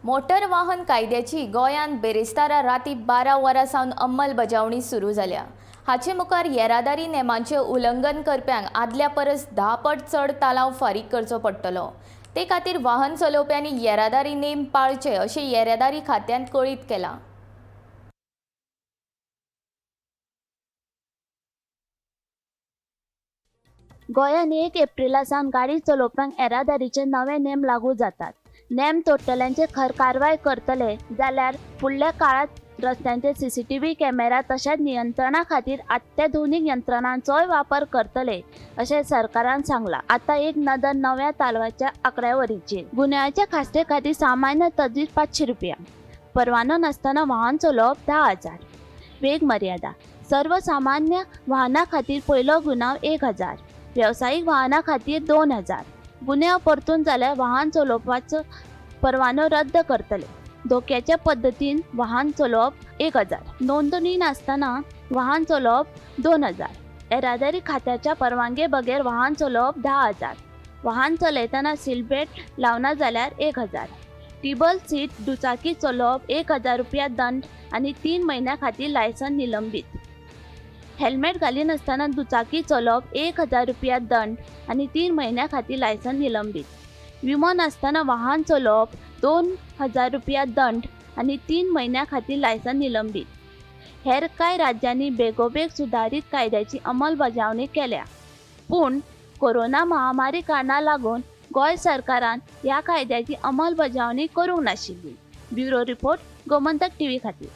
Motor वाहन कायद्याची गोंयांत बेरेस्तारा राती 12 वरां सावन अंमलबजावणी सुरू जाल्या. हाचे मुखार येरादारी नेमांचें उल्लंघन करप्यांक आदल्या परस 10 पट चड तालांव फारीक करचो पडटलो. ते खातीर वाहन चलोवप्यांनी येरादारी नेम पाळचे अशें येरादारी खात्यान कळीत केलां. गोंयांत 1 एप्रिला सावन गाडी चलोवप्यांक येरादारीचे नवे नेम लागू जातात. नेम तोडटल्यांचेर खर कारवाय करतले जाल्यार फुडल्या काळांत रस्त्यांचेर सीसीटीव्ही कॅमेरा तशेंच नियंत्रणा खातीर अत्याधुनीक यंत्रणांचोय वापर करतले अशें सरकारान सांगलां. आतां एक नदर नव्या तालवाच्या आंकड्यावरीचेर. गुन्यांवाच्या खास्ते खातीर सामान्य तजवीज 500 रुपया, परवानो नासतना वाहन चलोवप 10,000, वेग मर्यादा सर्वसामान्य वाहना खातीर पयलो गुन्यांव 1,000, वेवसायीक वाहना खातीर 2,000. गुन्यांव परतून जाल्यार वाहन चलोवपाचो परवानो रद्द करतले. धोक्याच्या पद्दतीन वाहन चलोवप 1,000, नोंदणी नासतना वाहन चलोवप 2,000, येरादारी खात्याच्या परवानगे बगैर वाहन चलोवप 10,000, वाहन चलयतना सीटबेल्ट लावना जाल्यार 1,000, टिबल सीट दुचाकी चलोवप 1,000 रुपया दंड आनी 3 म्हयन्यां खातीर लायसन निलंबीत, हेल्मेट घालिनासतना दुचाकी चलोवप 1,000 रुपया दंड आनी 3 म्हयन्यां खातीर लायसन निलंबीत, विमो नासतना वाहन चलोवप 2,000 रुपया दंड आनी 3 म्हयन्यां खातीर लायसन निलंबीत. हेर कांय राज्यांनी बेगोबेग सुदारीत कायद्याची अंमलबजावणी केल्या, पूण कोरोना महामारी कारणाक लागून गोंय सरकारान ह्या कायद्याची अंमलबजावणी करूंक नाशिल्ली. ब्युरो रिपोर्ट, गोमंतक टीव्ही खातीर.